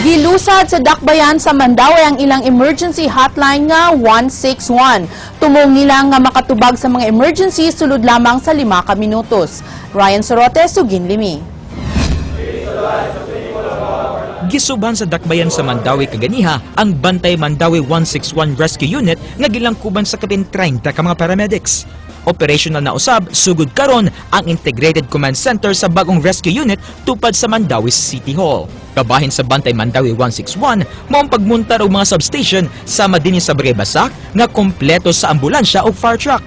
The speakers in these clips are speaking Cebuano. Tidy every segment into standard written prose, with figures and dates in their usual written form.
Gilusad sa Dakbayan sa Mandaue ang ilang emergency hotline nga 161. Tumong nila nga makatubag sa mga emergency sulod lamang sa 5 ka minutos. Ryan Sorote, Sugin Limi. Gisuban sa Dakbayan sa Mandaue kaganiha ang Bantay Mandaue 161 Rescue Unit nga gilangkuban sa kapin 30 ka mga paramedics. Operational na usab sugod karon ang Integrated Command Center sa bagong rescue unit tupad sa Mandaue City Hall. Kabahin sa Bantay Mandaue 161 mao ang pagmuntar og mga substation sama dinhi sa Barangay Basak nga kompleto sa ambulansya ug fire truck.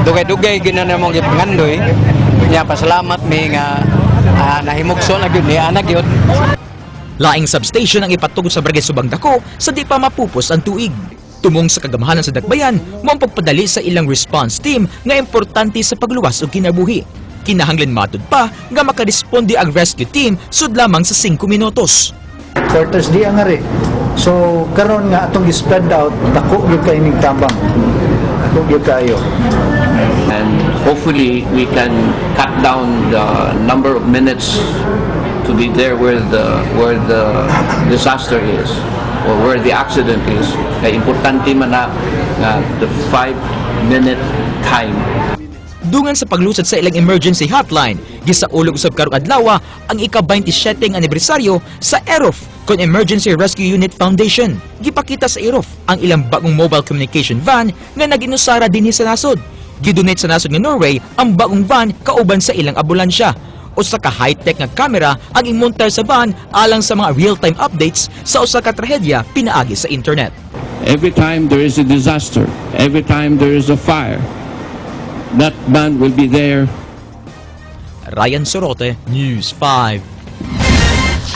Dugay-dugay gyud na namong gipangandoy. Nya pasalamat mi nga nahimugso na gyud ni ana gyud. Laing substation ang ipatugod sa Barangay Subang Dako sa di pa mapupos ang tuig. Tumong sa kagamahanan sa Dakbayan, mao ang pagpadali sa ilang response team nga importante sa pagluwas og kinabuhi. Kinahanglan matud pa nga makaresponde ang rescue team sud lamang sa 5 minutos. Quarters di ang ari. So karon nga atong gi-spread out, dako gyud kay ning tabang. Dako gyud kayo. And hopefully we can cut down the number of minutes to be there where the disaster is or where the accident is. Kay importante man na nga the 5-minute time. Dungan sa paglusad sa ilang emergency hotline, gisaulog usab karong adlaw ang ika-27 anibersaryo sa EROF kon Emergency Rescue Unit Foundation. Gipakita sa EROF ang ilang bagong mobile communication van nga naginusara dinhi sa nasod. Gidonate sa nasod nga Norway ang bagong van kauban sa ilang ambulansya. Usa ka high-tech nga kamera ang imontar sa van alang sa mga real-time updates sa usa ka trahedya pinaagi sa internet. Every time there is a disaster, every time there is a fire, that band will be there. Ryan Sorote, News 5.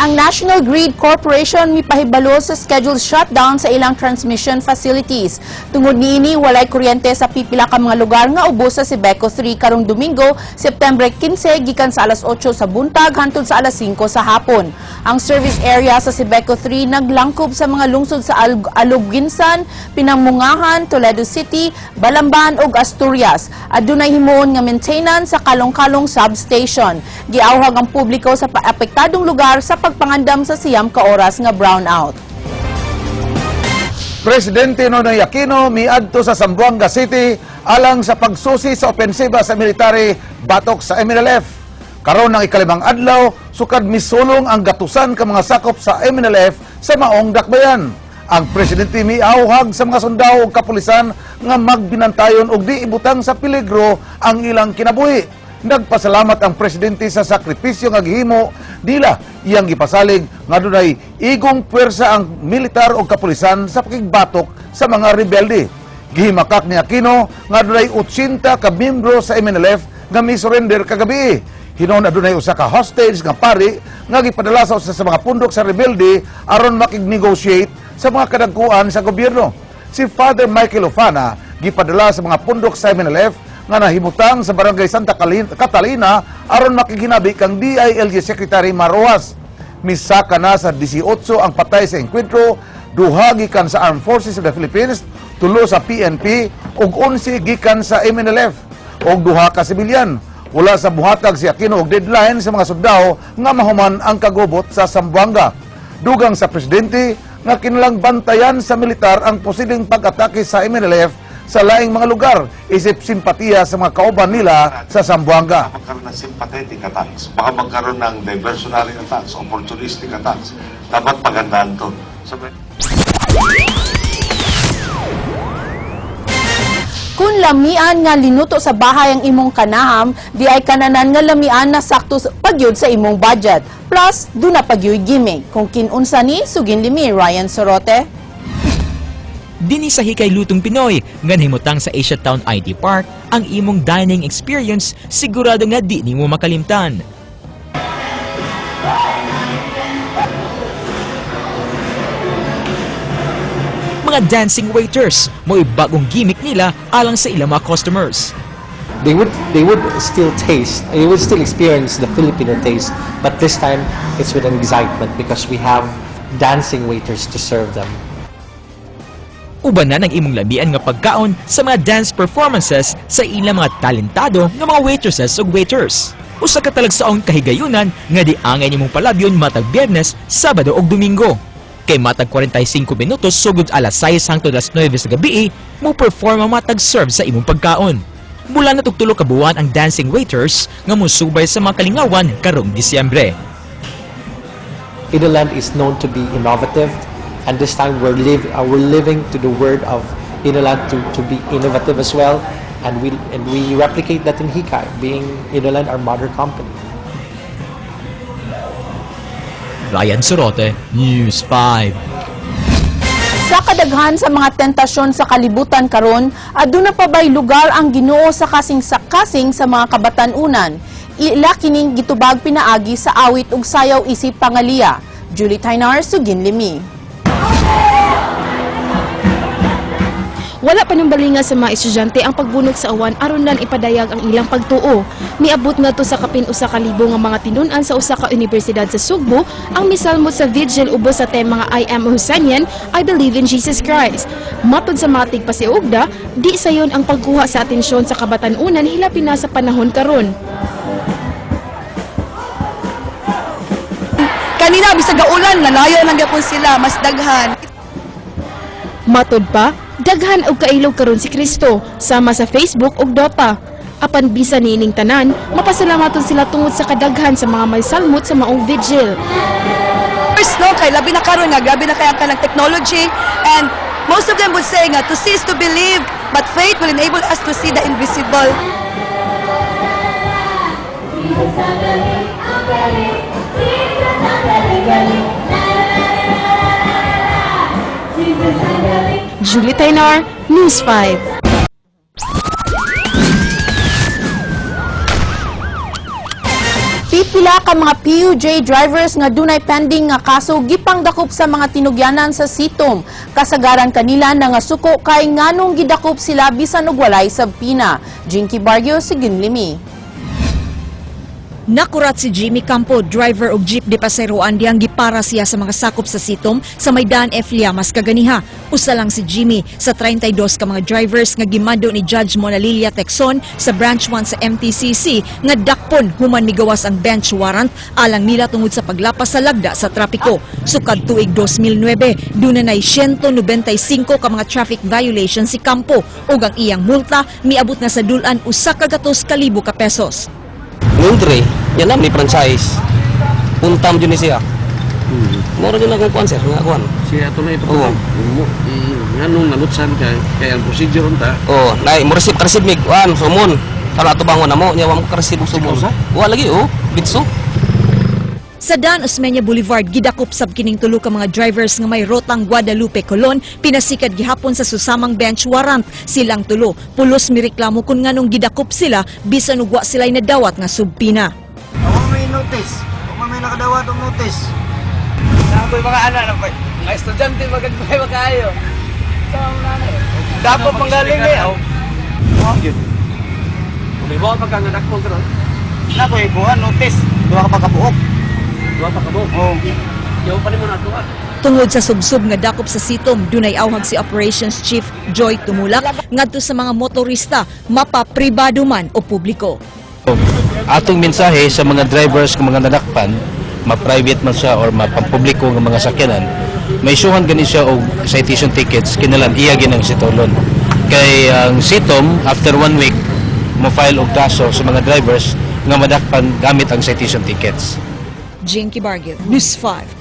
Ang National Grid Corporation mipahibalo sa scheduled shutdown sa ilang transmission facilities. Tungod niini, walay kuryente sa pipila ka mga lugar nga ubos sa Sibeco 3 karong Domingo, September 15, gikan sa alas 8 sa buntag hantod sa alas 5 sa hapon. Ang service area sa Sibeco 3 naglangkob sa mga lungsod sa Aluginsan, Pinangmungahan, Toledo City, Balamban ug Asturias. Adunay himuon nga maintenance sa Kalong-Kalong substation. Giawhag ang publiko sa apektadong lugar sa pagpangandam sa 9 ka oras nga brownout. Presidente Noynoy Aquino miadto sa Zamboanga City alang sa pagsusi sa opensiba sa military batok sa MNLF. Karon ang ikalimang adlaw sukad misulong ang gatusan ka mga sakop sa MNLF sa maong dakbayan. Ang presidente miawhag sa mga sundao ug kapulisan nga magbinantayon og di ibutang sa peligro ang ilang kinabuhi. Nagpasalamat ang presidente sa sakripisyo nga gihimo nila. Iyang gipasalig nga dunay igong puwersa ang militar o kapulisan sa pakigbatok sa mga rebelde. Gihimakak ni Aquino nga dunay 80 ka miyembro sa MNLF nga mi-surrender kagabi. Hinon adunay usa ka hostage nga pari nga gipadala sa usa sa mga pundok sa rebelde aron makig-negotiate sa mga kadagkuan sa gobyerno. Si Father Michael Ofana gipadala sa mga pundok sa MNLF nga nahimutang sa Barangay Santa Catalina aron makiginabi kang DILG Secretary Mar Roxas. Misaka na sa 18 ang patay sa engkwentro, duha gikan sa Armed Forces of the Philippines, tulo sa PNP ug 11 gikan sa MNLF ug duha ka sibilyan. Wala sa buhatag si Aquino og deadline sa mga sundao nga mahuman ang kagubot sa Zamboanga. Dugang sa presidente nga kinalang bantayan sa militar ang posibleng pag-atake sa MNLF sa laing mga lugar isip simpatiya sa mga kauban nila sa Zamboanga. Magkaroon ng sympathetic attacks, baka magkaroon ng diversionary attacks, opportunistic attacks. Dapat pagandaan to. So, Kung lamian nga linuto sa bahay ang imong kanaham, di ay kananan nga lamian na sakto pagyud sa imong budget. Plus, duna pagyud gimmick. Kung kinunsa ni, sugin limi, Ryan Sorote. Dinhi sa Hikay Lutong Pinoy, nga nahimutang sa Asia Town IT Park, ang imong dining experience sigurado nga di nimo makalimtan. Mga dancing waiters, mo'y bagong gimmick nila alang sa ilang mga customers. They would still taste, they would still experience the Filipino taste, but this time it's with an excitement because we have dancing waiters to serve them. Ubanan ang imong lamian nga pagkaon sa mga dance performances sa ilang mga talentado nga mga waitresses ug waiters. Usa ka talagsaong kahigayunan nga di angay nimong palabyon matag Biyernes, Sabado ug Domingo. Kay matag 45 minutos sugod alas 6 hangtod alas 9 sa gabi, mo perform ang matag serve sa imong pagkaon. Mula na 3 ka buwan ang dancing waiters nga mosubay sa mga kalingawan karong Disyembre. Innoland is known to be innovative, and this time we're living to the word of Innoland to be innovative as well, and we replicate that in Hikay, being Innoland our mother company. Ryan Sorote, News 5. Sa kadaghan sa mga tentasyon sa kalibutan karon, aduna pa bay lugar ang Ginoo sa kasing sa mga kabatan-unan? Ila kining gitubag pinaagi sa awit ug sayaw isip pangaliya. Julie Taynar, Suginlimi. Wala pa nang balinga sa mga estudyante ang pagbunog sa awan aron lang ipadayag ang ilang pagtuo. Miabot nga to sa kapin 1,000 nga mga tinun-an sa usa ka universidad sa Sugbo ang misalmot sa vigil ubos sa tema nga "I am a Husanian, I believe in Jesus Christ." Matod sa mga tigpasiugda, di sayon ang pagkuha sa atensyon sa kabatan-unan hilabi na sa panahon karon. Kanina bisag ulan, nalayo lang gyapon sila, mas daghan. Matod pa, daghan og kailog karon si Kristo sama sa Facebook ug Dota. Apan bisan niining tanan, mapasalamaton sila tungod sa kadaghan sa mga may salmot sa maong vigil. First, no, kay labi na karon nga grabe na kay ang kanang technology, and most of them would say nga to see is to believe, but faith will enable us to see the invisible. Julie Taynar, News 5. Pipila ka mga PUJ drivers nga dunay pending nga kaso gipangdakop sa mga tinugyanan sa Sitom. Kasagaran kanila na nga suko kay nganong gidakop sila bisan og walay sabpina. Jinky Barrio, Siginlimi. Nakurat si Jimmy Campo, driver og jeep de Paseroan diyang gipara siya sa mga sakop sa Sitom sa may Daan F. Llamas kaganiha. Usa lang si Jimmy sa 32 ka mga drivers nga gimando ni Judge Monalilia Texon sa Branch 1 sa MTCC nga dakpon human migawas ang bench warrant alang nila tungod sa paglapas sa lagda sa trapiko. Sukad tuig 2009, dunay 195 ka mga traffic violation si Campo ug ang iyang multa miabot na sa dul-an 100,000 ka pesos. Ngundre, yan lang ni franchise. Puntam dyan ni siya. Moro dyan akong kuan, sir, nga kuan. Siya ato na ito. Oo. Nga nung nalutsan kay kay ang procedure unta. Oh, nay mo receive receive mig kuan sumon. Tala ato bangon na mo, nya wa mo ka-receive og sumon. Wa lagi oh, bitso. Sa Dan Osmeña Boulevard, gidakop sab kining tulo ka mga drivers nga may rotang Guadalupe, Colon, pinasikad gihapon sa susamang bench warrant. Silang tulo, pulos mireklamo kung nganong gidakop sila bisan ug wa sila'y nadawat nga subpina. Ako may notice. Ako may nakadawat og notice. Nakoy mga anak na mga estudyante magagmay makaayo. Dapat panggaling eh. May wa pa ka nga dakpon karon. Nakoy kuha notice. Duha ka pa kabuok. Duha pa kabuok. Oo. Yaw pa nimo na tuwa. Tungod sa subsub nga dakop sa Sitom, dunay awhag si Operations Chief Joy Tumulak ngadto sa mga motorista, mapa-pribado man o publiko. Atong mensahe sa mga drivers kung mga nadakpan, ma-private man siya or mapampubliko nga mga sakyanan, may isuhan gani siya og citation tickets kinalan iya ginang situlon. Kay ang Sitom after 1 week mo-file og kaso sa mga drivers nga madakpan gamit ang citation tickets. Jinky Barrio, News 5.